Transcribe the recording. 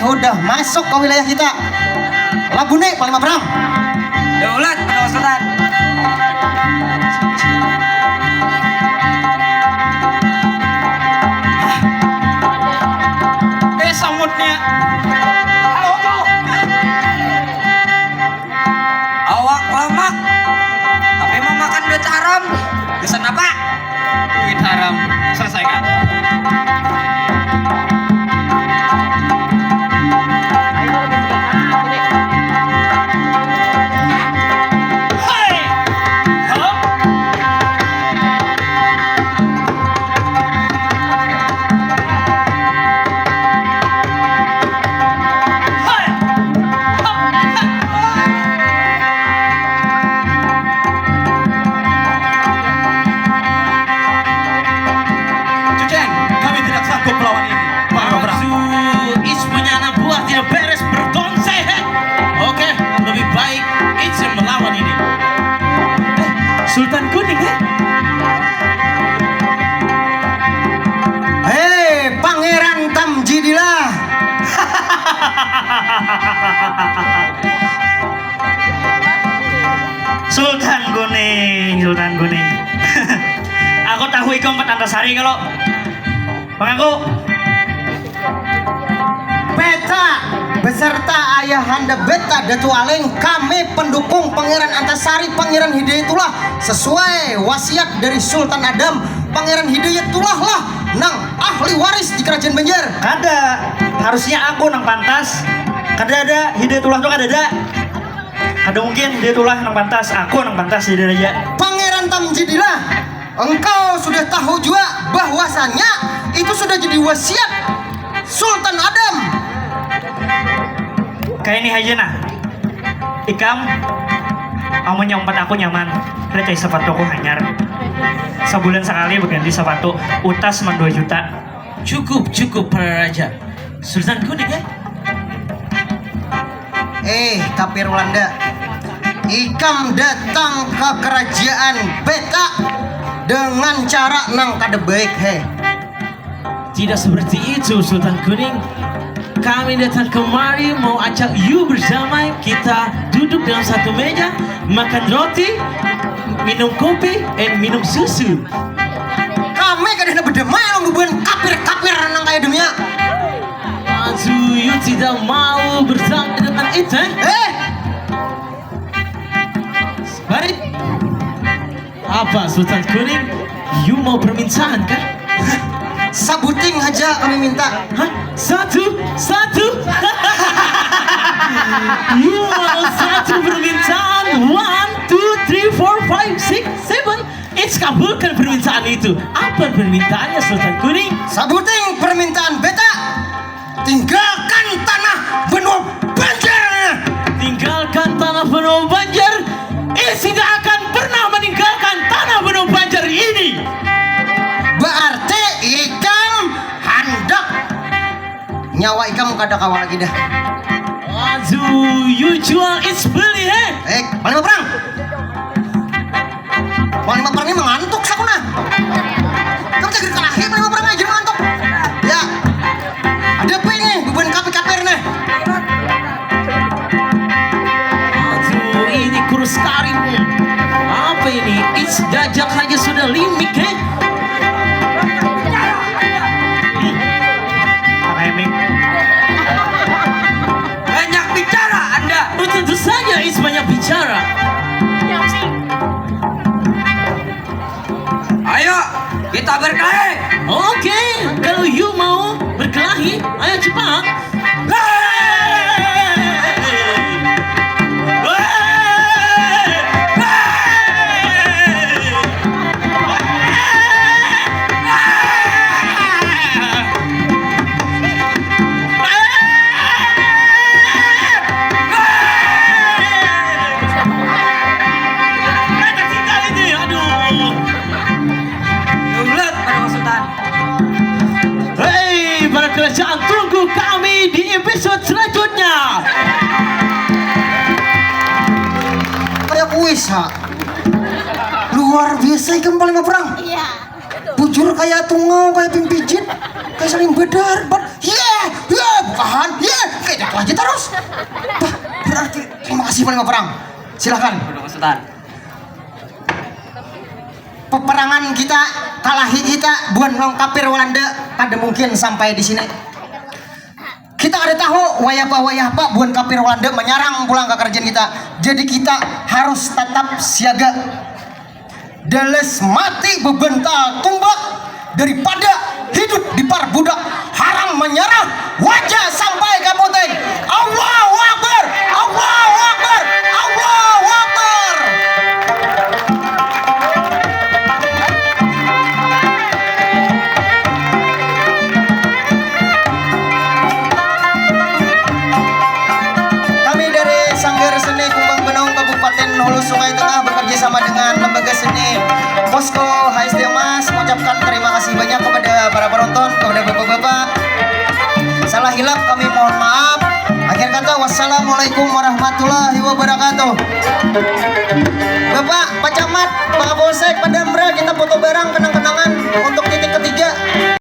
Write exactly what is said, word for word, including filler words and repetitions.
Sudah masuk ke wilayah kita. Labune, Panglima Perang. Daulat, Panglima Sultan. Eh, samutnya. Awak lamak, tapi mamakan duit haram. Gasan apa? Duit haram. Selesaikan. Cuceng, kami tidak sanggup melawan ini. Para orang. Aduh, is punya anak buah tidak beres berdonse, he. Oke, lebih baik Is yang melawan ini. Eh, Sultan Kuning, he? Hei, Pangeran Tamjidillah. Sultan Kuning, Sultan Kuning. Aku tahu ikam empat antasari kalau mengaku. Beta beserta ayahanda beta Datu Aleng, kami pendukung Pangeran Antasari, Pangeran Hidayatullah, sesuai wasiat dari Sultan Adam. Pangeran Hidayatullah lah nang ahli waris di kerajaan Banjar. Kada, harusnya aku nang pantas. Kada ada, Hidayatullah tuh kada ada. Kada mungkin Hidayatullah nang pantas, aku nang pantas jadi raja. Pangeran Tamjidillah, engkau sudah tahu juga bahwasanya itu sudah jadi wasiat Sultan Adam. Kayak ini aja nah. Ikam, amun nyompat aku nyaman. Lihat aja sepatuku hanyar. Sebulan sekali berganti sepatu. Utas man dua juta. Cukup, cukup para raja. Sultan Kuning, eh? Eh, kapir Walanda. Ikam datang ke kerajaan beta dengan cara nang kada baik, he. Tidak seperti itu, Sultan Kuning. Kami datang kemari mau ajak you berdamai. Kita duduk dalam satu meja, makan roti, minum kopi, and minum susu. Kami kada hendak berdamai lawan bubuhan kapir-kapir nang kaya deminya. Aduh, you tidak mau berdamai dengan itu, eh? Eh! Baik. Apa, Sultan Kuning? You mau permintaan, kan? Sabuting aja kami minta. Hah? Satu, satu. You mau satu permintaan? One, two, three, four, five, six, seven. It's kabulkan permintaan itu. Apa permintaannya, Sultan Kuning? Sabuting permintaan beta. Tinggalkan tanah benua Banjar. Tinggalkan tanah benua Banjar. Is tidak akan pernah meninggalkan tanah benua Banjar ini. Berarti ikam handak nyawa ikam kada kawa lagi dah. Aduh, you jual Is beli, eh? Eh, Panglima Perang. Panglima Perang ini mengantuk saku nah. Kamu cagir kalahi Panglima Perang aja mengantuk. Ya. Ada apa ini? Bubuhan kapir-kapir nih. Aduh, ini kurus karing. Apa ini? Is dajak aja sudah limik, eh? Pakai mic. Banyak bicara Anda. Oh, tentu saja Is banyak bicara. Ayo, kita berkelahi. Oke, kalau you mau berkelahi, ayo cepat. Hei, para kerajaan, tunggu kami di episode selanjutnya. Kayak kuis, ha. Luar biasa ikam Panglima Perang. Iya. Bujur kayak tungau, kayak pimpijit, kayak saling bedar, ber-, yeah, yeah, bukahan, yeah, Itu aja terus. Bah, berarti terima kasih paling perang. Silahkan. Peperangan kita, kalahi kita buan lawan kapir Walanda kada mungkin sampai di sini. Kita kada tahu wayah apa, wayah apa buan kapir Walanda menyerang pulang ke kerajaan kita. Jadi kita harus tetap siaga. Deles mati bebental tumbak daripada hidup diparbudak. Haram menyerah, wajah sampai ke puting. Allahu Akbar, Allahu Akbar, Allahu Akbar. Kami dari Sanggar Seni Kumbang Benung, Kabupaten Hulu Sungai Tengah, bekerja sama dengan Lembaga Seni Posko H S D Emas, mengucapkan terima kasih banyak kepada para penonton, kepada bapak-bapak. Salah hilap kami mohon maaf. Akhir kata, wassalamualaikum warahmatullahi wabarakatuh. Bapak Pak Camat, Pak Kapolsek, Padamra, kita foto bareng kenang-kenangan untuk